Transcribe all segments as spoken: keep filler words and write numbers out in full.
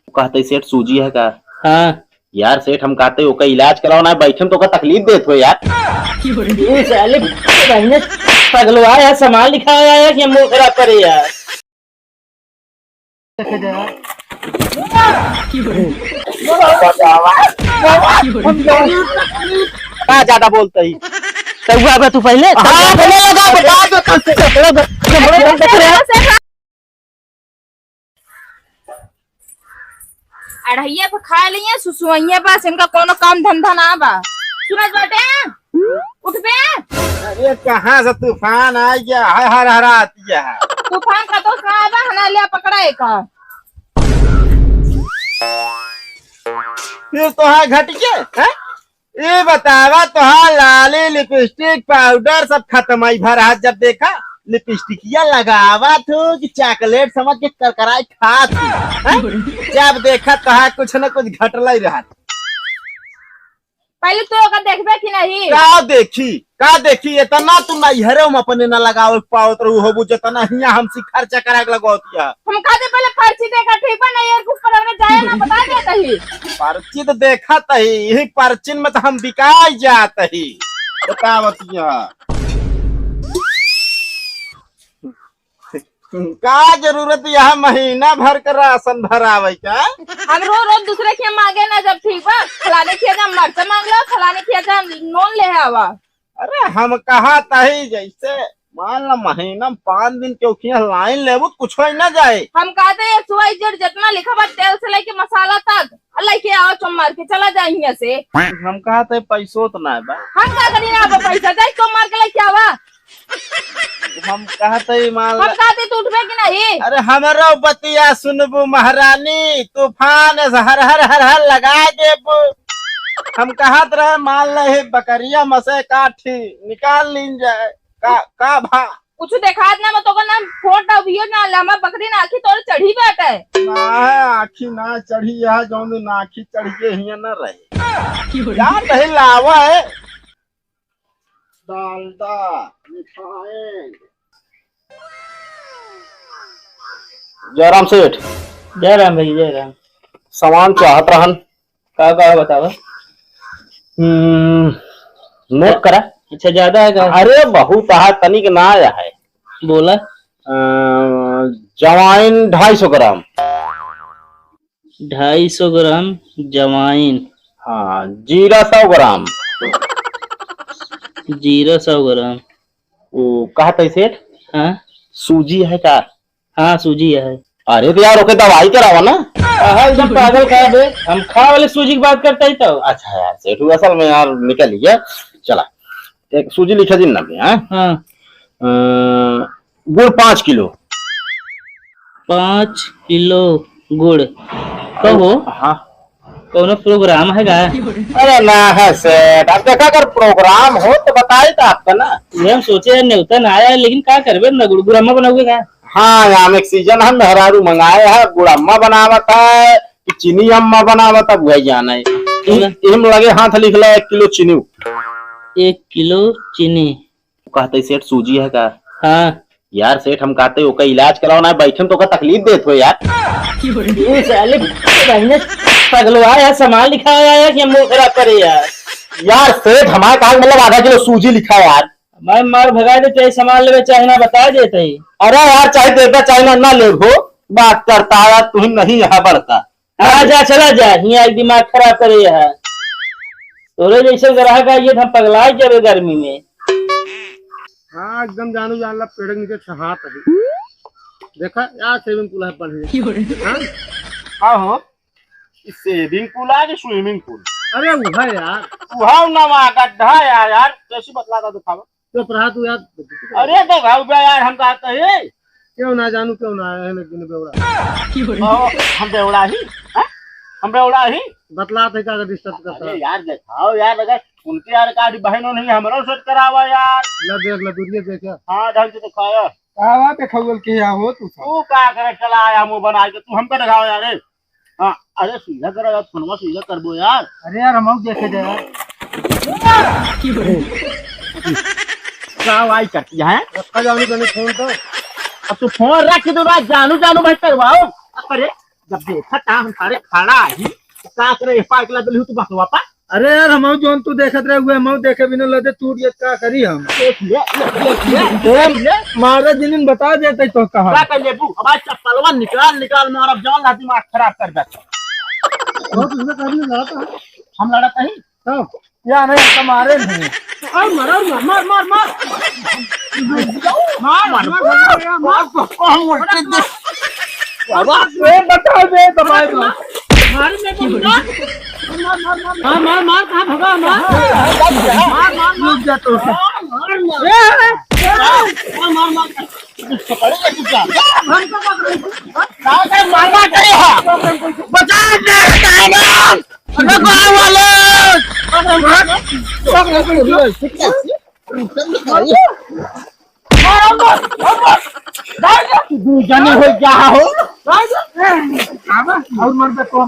कहते सेठ सूजी है का? हाँ। यार सेठ, हम कहते ओका इलाज कराओ ना, बैठे में तो ओका तकलीफ देत हो यार। ये साले पहले पगलवा है, सामान लिखावा है कि हम मुंह खराब करे यार। का ज्यादा बोलता ही? तउआ बे तू पहले। हाँ, पहले लगा, बता दो, कल से। अढ़ैया पे खा लिए, सुसुवैया बस, इनका कोनो काम धंधा ना बा। सुनत बाटे? उठ बे। अरे, कहाँ से तूफान आ गया है, हर हर आती है। तूफान का दोस्त ना आवा, हना लिया पकड़ा एक। फिर तो हाँ घट के, हैं? ये बतावा, तोहार लाली, लिपस्टिक, पाउडर सब खत्म आई भर हाथ। जब देखा लिपस्टिकिया लगावा थू कि चॉकलेट समझ के करकराए खा थू, हैं? जब देखा तोहार कुछ न कुछ घटल ही रहत। पहले तू ओकर देखबे कि नहीं? का देखी, का देखी? इतना तू नैहरे में अपने न लगावे पावत रहू होबू, जितना हियाँ हम सिखर चकरा के लगावत हिया। हम का दे पहले पर्ची देखा, ठीक बा? नहीं, यार, कुछ पर हमने जाए ना, बता देता ही। पर्ची तो देखत ही, यही पर्चिन में तो हम बिकाई जात ही। बतावत हिया। का जरूरत यहाँ महीना भर का राशन भरावे का? हम रोज रोज दूसरे के मांगे ना जब, ठीक बा? फलाने के जा मरचा मांग लो, फलाने के जा नून ले आवा। अरे हम कहा तही जैसे मान ला महीना में पाँच दिन के उखिया लाइन लेबू कुछ हो ना जाए। हम कहते एक्स वाई जेड जितना लिखा बा तेल से लेके मसाला तक लेके आओ चुम्मार के चला जाए हियां से। हम कहते पैसो तो ना बा। हम का करी ना बा पैसा जाए चुम्मार के लेके आवा। हम कहते ही मान हम ला कहते तू उठबे कि नहीं? अरे हमरो बतिया सुनबू महारानी, तूफान ऐसे हर हर हर हर लगा देबू। हम कहत रहे मान ले ही बकरिया मसे काठी निकाल लीन जाए। का का भा कुछ देखात ना मत ओकर ना फोट अभियो ना लम्बा बकरी ना आखी तोर चढ़ी बाटे। ना आखी ना चढ़ी है जौन ना आखी चढ़ के हिया ना रहे। यार नहीं लावा है। डालडा, रिफाइंड। जयराम सेठ। जयराम भाई, जयराम। सामान चाहत रहन। का, का बतावा? हम्म, नोट करा। अच्छा, ज्यादा है का? अरे, बहुत है, तनिक ना आया है। बोला। अ, जवाइन ढाई सौ ग्राम। ढाई सौ ग्राम जवाइन। हाँ, जीरा सौ ग्राम। जीरा सौ ग्राम। वो कहत है सेठ? हाँ? सूजी है का? हाँ, सूजी है। अरे तो यार, ओके दवाई करावा ना। हाँ, एकदम पागल का बे। हम खा वाले सूजी की बात करता ही तो। अच्छा यार सेठ, वो असल में यार निकल गया। चला, एक सूजी लिखा दिन ना बे, हाँ? हाँ। अ, गुड़ पाँच किलो। पाँच किलो गुड़। कहो। हाँ। कौनो प्रोग्राम है का? अरे ना है सेठ, अब देखा अगर प्रोग्राम हो तो बताई तो आपका ना। ये हम सोचे हैं न्योता ना आया है, लेकिन का करबे ना गुड़, गुड़म्मा बनाओगे का? हाँ, आम एक सीजन है, मेहरारू मंगाए है, गुड़म्मा बनावत है कि चीनी अम्मा बनावत है, वही जाना है। इ-, बोला। इम लगे हाथ लिख ला एक किलो चीनी। एक किलो चीनी। कहते सेठ सूजी है का? हाँ। यार सेठ, हम कहते ओका इलाज कराओ ना, बैठे में तो ओका तकलीफ देत हो यार। ये साले पहले पगलवा यार, सामान लिखा हुआ है कि हम मुंह खराब करे यार। यार सेठ, हमारे कहा मतलब आधा किलो सूजी लिखा है यार। हमारे मार भगा दे, चाहे सामान लेवे चाहे ना, बता देते ही। अरे यार, चाहे देता चाहे ना, ना ले हो, बात करता है यार, तुम नहीं यहाँ बढ़ता। आ जा, चला जा, हियाँ एक दिमाग खराब करे है। तोरे जैसे ग्राहक आइए तो हम पगला जाबे गर्मी में। हाँ, एकदम जानू जान ला, पेड़ के नीचे छहात है। देखा, यार, swimming pool है, बढ़िया। हाँ? का हो? ई swimming pool आ कि swimming pool? अरे, वह यार। वह नवा गड्ढा यार, यार, कैसी बतला था दिखावा? चुप रहा तू यार। अरे तो भाऊ बे यार, हम कहते हैं। क्यों ना जानू, क्यों ना आए हैं लेकिन बेवड़ा। ओ, हम बेवड़ा ही, हाँ? हम बेवड़ा ही। बतलात है का disturb करता अरे है? यार, देखाओ यार, अगर उनके यार का बहनों नहीं, हमरो set करावा यार। ले देख, ले दूरिये देखे। हाँ, ढंग से दिखाया। का बात है, खगोल के यहाँ हो तू सब? तू का करे चला आया मुंह बना के, तू हमको दिखाओ यार, ए। हाँ, अरे सीधा करो यार, फोनवा सीधा कर दो यार। अरे यार, हम देखे दे यार। का वाई करती है? रखा जाओ नहीं, मैंने फोन तो। अब तू फोन रख दो ना, जानू जानू भाई करवाओ। अरे, जब देखा था हम सारे खड़ा ही, तो का करे, पाइक ला दिलहू तू बसवा पा। अरे यार, हम जौन तू देखत रहे हुए, हम देखे बिना लदे टूट गए, का करी हम? देख ले, देख ले, देख ले। मारे दिन बता देते तो कहा। का कर लेबू? अब आज चप्पलवा निकाल, निकाल मारब, जौन ला दिमाग खराब कर देता। बहुत इसमें कभी लड़ता है। हम लड़त नहीं। तब? या नहीं, हम तो मारे नहीं। और मार, और मार, मार, मार, मार। मार, मार, मार, मार, मार। बाबा, ए, बता दे, दबाए दो। मार, मार, मार, मार। मार, मार, मार, कहाँ भगा, मार। मार, मार, मार। रुक जा तो। मार, मार। ए, ए, ए। मार, मार, मार। हमको पकड़। का, का मार, मार करे है? बचा दे, काहे ना? अरे गाँव वाले! दू जने हो जा हो। और मर बे तो।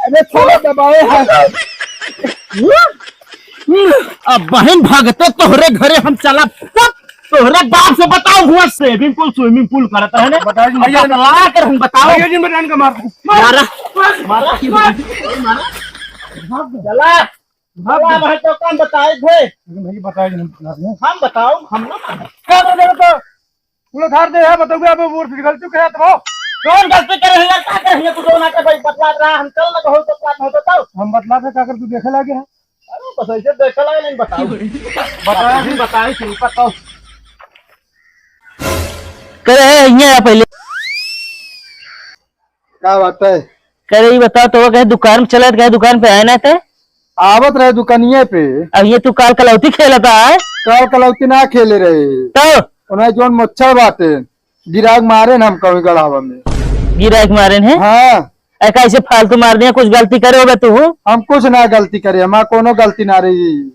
अरे थोड़ा दबाए है। अब बहन भगते तोहरे घरे हम चला। तोहरे बाप से बताओ, हुआ swimming pool, swimming pool करत रहे ने। बताओ जी, भैया। पकड़ा कर हम बताओ। भैया जी, मैं जान का मार दूँ। मारा, मारा, मारा। चला, चला, भाई तो काम बताए थे। लेकिन भैया बताए जी, हम बता दूँ। हम बताओ, हम ना। क्या कर देबे तो? पूरा धार दे है, बताओ, अब वो गलती क्या है तो? कौन गलती करे है यार, का करे है? तू जो ना कर भाई, बतला रहा, हम कल ना कहो, बतला ना हो तो तब। हम बतला थे, का कर तू देखे लागे है? अरे, बस ऐसे देखा लगा, नहीं बताओ। बताओ, बताओ, बताओ, बताओ। करे है, यहाँ आ पहले। का बात है? करे, ये बताओ, तो वो कहे दुकान में चला, कहे दुकान पे आए ना थे? आवत रहे दुकानिये पे। अब ये तू काल कलौती खेलता है? काल कलौती ना खेले रहे। तो? उन्हें जोन मच्छर बाटे, गिराक मारे न हमका वही गढ़ावा में। गिराक मारे हैं? हाँ। ए, कैसे फालतू मार दिया, कुछ गलती करे होबे तू? हम कुछ ना गलती करे, हमार कोनो गलती ना रही।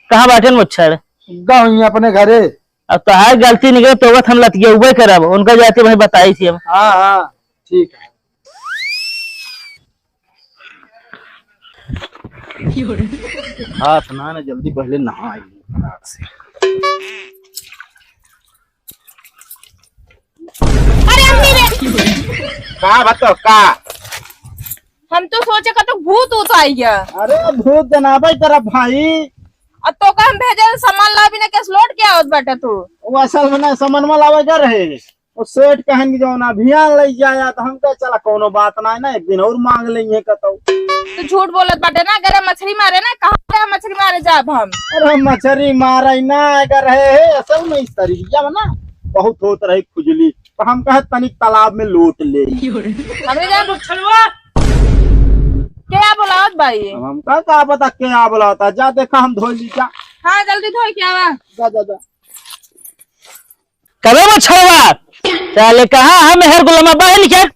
कहाँ बाटे मच्छर? गई अपने घरे। अब तोहार गलती निकले तो हम लतियउबे करब, उनका जाते भाई बताई थी हम। हाँ, हाँ, ठीक है। हाथ ना, ना, जल्दी पहले नहा आई फटाक से। अरे अम्मी रे! का बताओ का? हम तो सोचे का तो भूत ऊत आई गया। अरे भूत जनाबे करब भाई। अब तो का हम भेजे सामान ला बिना कैसे लौट के आवत बाटे तू? वो असल में ना सामान लावे जा रहे। वो सेठ कहन कि जौन अभियान लई जाया, तो हम कहे, "चला, कौनो बात ना है ना, एक दिन और मांग लेंगे कतौ।" तू झूठ बोलत बाटे ना, अगर हम मछरी मारे ना, कहाँ से हम मछरी मारे जाब हम? अरे, हम मछरी मारे ना, अगर है, है, असल में इस तरीका में ना, बहुत होत रही खुजली, तो हम कहे, "तनिक तालाब में लोट ले।" हमरे जान छलवा। क्या बोलावत भाई? अब हमका का पता क्या बोलावत है, जा देखा, हम धोई ली जा। हाँ, जल्दी धोई क्या बा? जा, जा, जा। कबे वो छौवा? साले कहाँ हम हर गुलामा बाहर निकल।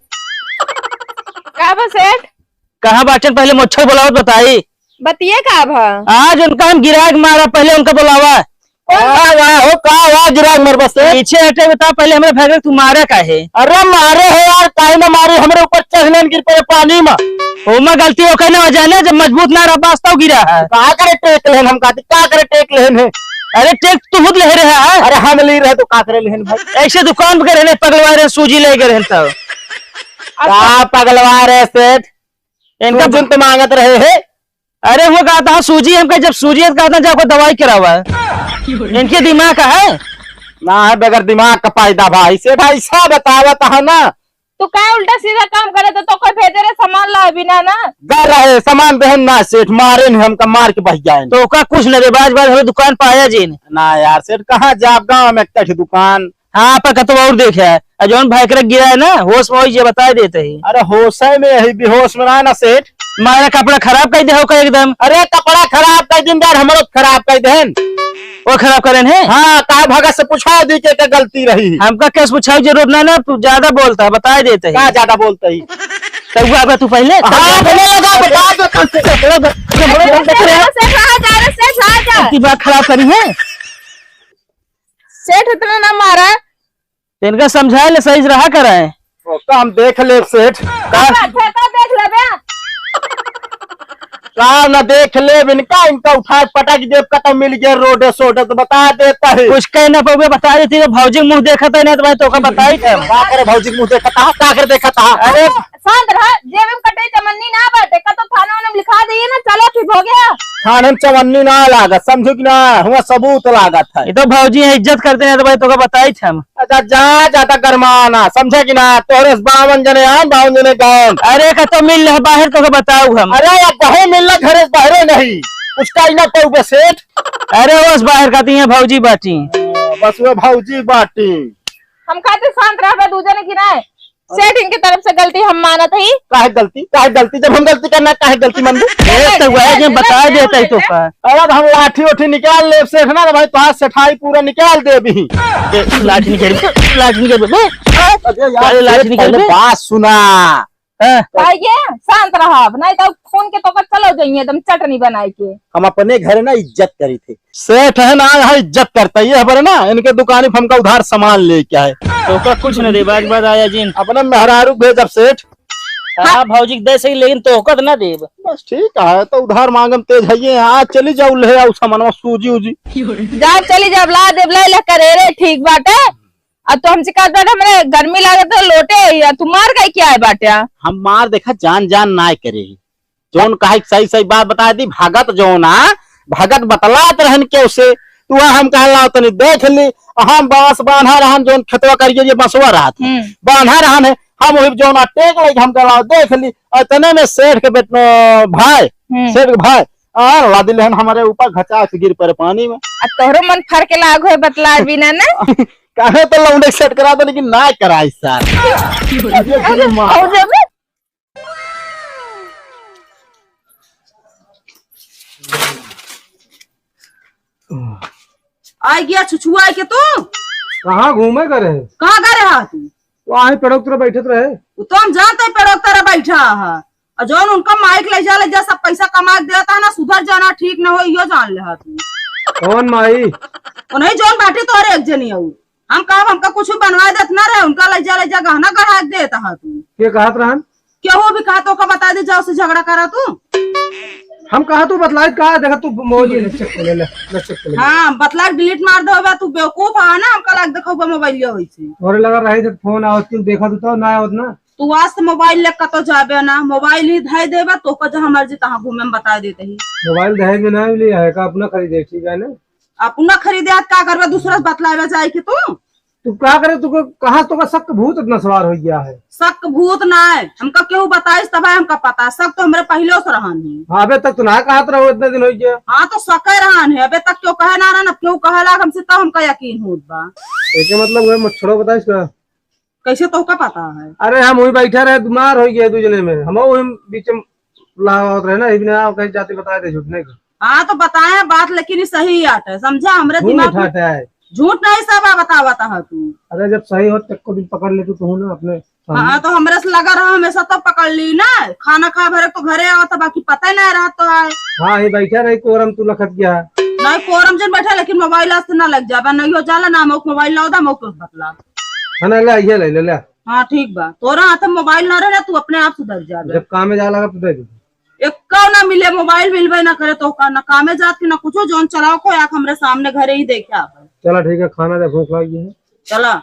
का बा सेठ? कहाँ बाचन पहले मोच्छर बोलावत बताई। बतिये का बा? आज उनका हम गिराक मारा, पहले उनका बोलावा। कौन? का हुआ हो, का हुआ गिराक मार बस? पीछे हटे बता, पहले हमरे भाई तू मारा काहे? अरे मारे है यार, काहे ना मारे, हमरे ऊपर चढ़ने गिर पड़े पानी में। ओमा गलती ओकर ना हो जाए ना, जब मजबूत ना रह पास तब गिरा है। का करे टेक लेहन हम, का, का करे टेक लेहन है? अरे टेक तू खुद ले रहे है। अरे हम ले रहे तो का करे लेहन भाई? ऐसे दुकान पे रहने पगलवा रहे, सूजी ले गए रहन तब। का पगलवा रहे सेठ? इनका सूजी तो मांगत रहे है। अरे वो कहता है सूजी, हम कहे जब सूजी है तो कहता है जाओ कोई दवाई करावा। इनके दिमाग का है? ना है बगैर दिमाग का पैदा भाई। सेठ ऐसा बतावत है ना, तू का उल्टा सीधा काम करे तो, तो कोई भेजे रे सामान ला बिना ना। गर रहे सामान देहन ना सेठ, मारे ने हमका मार के बह जाए। तो का कुछ न रे, बाज बाज हमें दुकान पाया जी ने। ना यार सेठ, कहाँ जाब गाँव में एक ठे दुकान। हाँ, पर कतो और देखे है। आ जौन भाई करे गिरा है ना, होश में होई जे बताए देते ही। अरे होश है में ही, बेहोश में ना, ना सेठ। मारा कपड़ा खराब कर दे हो का एकदम। अरे कपड़ा खराब कर दिन यार, हमरो खराब कर देहन। वो खराब करेन है? हाँ, का भगत से पूछा दी के, के गलती रही। हमका कैसे पूछाई जरूरत ना, ना, तू ज्यादा बोलता है, बताए देते ही। का ज्यादा बोलता ही? तो वो अब तू पहले हाँ, बोले लगा, बता दो, कल से। सेठ, सेठ, सेठ, आ जा रे, सेठ, आ जा। इतनी बात खराब करी है? सेठ इतना ना मारा। तो इनका समझाए ले सही रहा कराए। वो तो हम देख ले सेठ। का? अच्छा, का देख लेबे? का न देख लेब इनका, इनका उठा के पटक देब, कतौ मिल गया रोडे सोडे तो बता देता है। कुछ कह ना पउबे, बता देती तो भौजी के मुँह देखत है ना तो भाई तोका बताइत है। का करे भौजी के मुँह देखत है, का करे देखत है? अरे शांत रहा, जेब में कटे चवन्नी ना बाटे, कतौ थाना वाना में लिखा दइए ना, चलो ठीक हो गया। थाने में चवन्नी ना लागत, समझो कि ना, हुआ सबूत लागत है। ये तो भौजी है, इज्जत करते हैं तो भाई तोका बताइत है हम। अच्छा, जा, ज्यादा गरमाना, समझे कि ना? तोहरे से बावन जने आन, बावन जने गौन। अरे, कतौ मिल रहा बाहर, तोके बताऊ हम। अरे, अब कहे मिलना घरे से बाहरे नहीं। उसका ही ना पउबे सेठ। अरे, बस बाहर खाती हैं, भौजी बाटी। बस वो भौजी बाटी। हम खातिर शांत रहबे, दू जने की ना। सेठ इनके तरफ से गलती हम मानत हई। काहे गलती? काहे गलती? जब हम गलती करना, काहे गलती मानबू? ए, तो वह जे बता देता ही तो का। अरे, अब हम लाठी उठी निकाल लेब सेठ ना, तो भाई तोहार सेठाई पूरा निकाल देबी। ए, लाठी निकाल, लाठी निकाल, बे। अरे यार, अरे, लाठी सेठ, निकाल, पहले बे। बात सुना। हाँ। भाई ये शांत रहब, नहीं तो खून के तोकर चलो जाइए एकदम चटनी बनाए के। हम अपने घर ना इज्जत करी थे। सेठ है ना, यहाँ इज्जत करता है, ये हमारे ना, इनके दुकानी पे हमका उधार सामान लेके आए। तोका कुछ न देबा, आज बाद आया जिन। अपने मेहरारू भेजब सेठ। हाँ, भौजी के दे सही, लेकिन तोका तो ना देब। बस ठीक है, तो उधार मांगम तेज है ये। आज चली जाऊ, ले आऊ सामानवा, सूजी उजी। जा, चली जाब, ला देब, ले ले करे रे, ठीक बाटे। अब तो हमसे कहत बाटे, हमरे गर्मी लागत है, लोटे, या तू मार काहे के आए बाटे? हम मार देखा, जान जान नाय करे ही। जौन कहे सही सही बात बता दी, भगत जौन आ, भगत बतलात रहन केहू से, तू हम कहे लाओ तनी देख ली, हम बांस बांधा रहन, जौन खेतवा करिए ये बंसवा रहत है, हम्म। बांधा रहन है, हम वही जौन आ टेक लगे, हम कहे लाओ देख ली, और इतने में सेठ के बेट-, भाई, हम्म। सेठ के भाई, आ, लादी लेहन हमारे ऊपर घचा के गिर पड़े पानी में। आ तोहरो मन फर के लाग होए बतला बिना ना। कहे तो लौंडे सेट करा दो, लेकिन ना कराई सार। अरे, अरे, माँ। और जब आ गया छुछुआ के तू? कहाँ घूमे करे? कहाँ करे हा तू? वहाँ ही पेड़ों तरफ बैठत रहे। वो तो हम जानते हैं पेड़ों तरफ बैठा है। और जौन उनका माइक ले जा, ले जा, सब पैसा कमा के देता है ना, सुधर जाना ठीक न हो, यो जान ले हा तू। कौन माई? उन्हें जौन बाटे तोरे एक जनी अउर। हम कहब हमका कुछ बनवा देत ना रहे, उनका ले जा, ले जा गहना गढ़ा के देता हा तू। के कहत रहन? केहू भी कहा तो ओका बता दे, जाओ से झगड़ा करा तू। हम कहा तू बतलाइत का, देखा तू मोबाइल ले चेक कर ले, ले, ले चेक कर ले। हाँ, बतला के डिलीट मार दो बा, तू बेवकूफ हा ना, हमका लाग देखो बा मोबाइल ये होई से। तोरे लगा रही जब फोन आवत, तू देखा तू तो ना आवत ना। तू आज से मोबाइल ले कतो जाबे ना, मोबाइल ही धै देबा, तोका जहाँ मर्जी तहाँ घूमे में बता देते ही। मोबाइल दहेज में ना लिया है का, अपना खरीदे, ठीक है ना? अपना खरीदे हाथ का करबे, दूसरा से बतलावे जाए कि तू? तू का करे, तू को-, कहाँ से तोका शक भूत इतना सवार हो गया है? शक भूत ना है, हमका केहू बताइस तब है हमका पता, शक तो हमरे पहले से रहन है। हाँ, अबे तक तो ना कहत रहो, इतने दिन हो गया। हाँ, तो शक है रहन है, अबे तक क्यों कहे ना रहन, अब क्यों कहे लाग हमसे तब हमका यकीन होत बा। एके मतलब वह मच्छरो बताइस का? कैसे तोहका पता है? अरे हम वही बैठा रहे, बीमार हो गए दू जने में, हम वही बीच में लावत रहे ना, इबने आओ कहीं जाते बता दे झूठ नहीं कर। हाँ तो बताए बात, लेकिन ये सही आट है, समझा? हमरे झूठ दिमाग में आट है। झूठ नहीं सब आ बतावत है तू। अरे जब सही हो तक को दिन पकड़ ले तू, तू ना अपने सामने। हाँ तो हमरे से लगा रहा हमेशा तो पकड़ ली ना, खाना खा भरे तो घरे आवत है, बाकी पता ही नहीं रहत तो है। हाँ, ये बैठा रही कोरम तू लखत गया। नहीं कोरम जन बैठा, लेकिन मोबाइल आज से ना लग जाबा, नहीं हो जाला ना, हम मोबाइल लाओ दा, हम बतला। हाँ, ना, ले, ये ले, ले, ले। हाँ, ठीक बा। तोरा हाथ में मोबाइल ना रहे ना, तू अपने आप सुधर जाबे। जब कामे जाए लगा, तो दे दे। एक्का ना मिले, मोबाइल मिलबे ना करे, तो का ना कामे जात के ना कुछो, जौन चलाओ को आख हमरे सामने घरे ही देखे आवे। चला, ठीक है, खाना दे, भूख लगी है। चला।